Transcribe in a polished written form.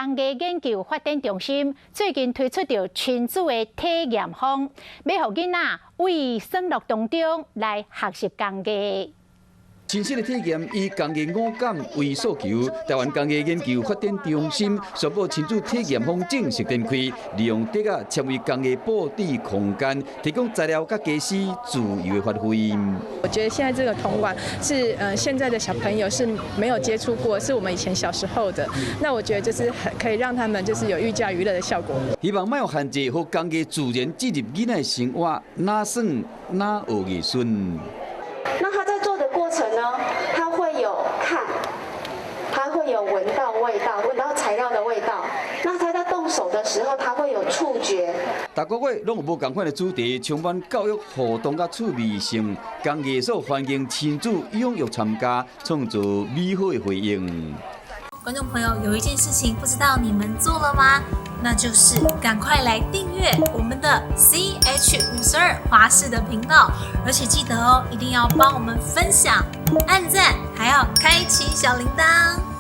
工藝研究發展中心最近推出著親子的體驗坊，欲予囡仔對耍樂當中來學習工藝。親身的體驗以工藝五感為訴求，台灣工藝研究發展中心宣布親子體驗坊正式展開，利用竹仔成為工藝布置空間，提供材料佮家私自由的發揮。我覺得現在這個銅管是現在的小朋友是沒有接觸過，是我們以前小時候的。那我覺得就是很可以讓他們就是有寓教於樂的效果。希望莫予限制，予工藝自然進入囡仔的生活，哪耍哪學藝術。那他在做的過程呢，他會有看，他會有聞到味道，聞到材料的味道。那他在動手的時候，他會有觸覺。逐個月攏有無仝款的主題，充滿教育互動佮趣味性，工藝所歡迎親子踴躍參加，創造美好的回應。觀眾朋友，有一件事情不知道你們做了嗎？那就是趕快來訂閱我們的 CH 52華視的頻道，而且記得哦，一定要幫我們分享、按讚，還要開啟小鈴鐺。